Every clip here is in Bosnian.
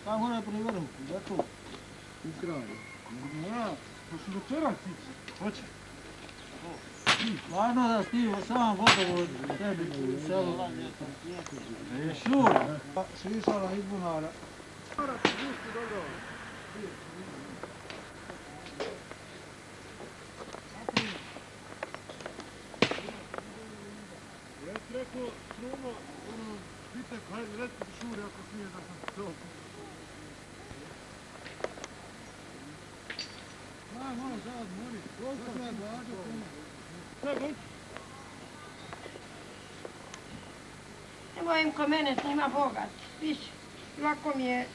Tamo onaj pri vrhu, zato. U kraju. Ja, hoću večeras ići. Hoće. Stvarno da stivo sam vodovod tebi selo. Je šura. Svisala izbunara. Ja ti rekao, Stromo, pitak, hajde, recite šuri ako smije da sam to. Malo zad, mori. Koliko je blađo puno? Sve, boj. Evo im ko mene snima bogat. Viš, lako mi je.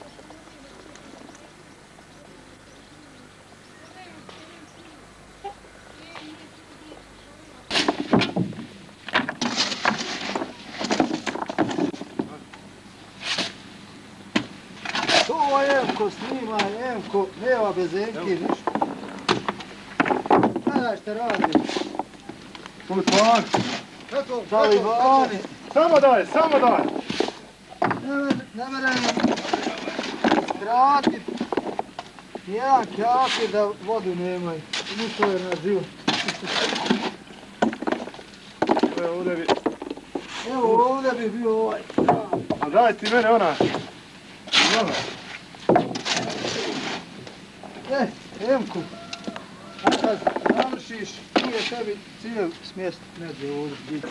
To Emko snima, Emko, nema bezenki, ništa. Gledaj šta radi. Politvan. Talibani. Samo daj, samo daj. Ne merem kratit. Jedan kjaki da vodu nemaju. Ništa je na živu. Evo ovdje bi. Evo ovdje bi bio ovaj. A daj ti mene ona. Emku. Kad završiš, nije tebi cijel smjest neđe ovdje.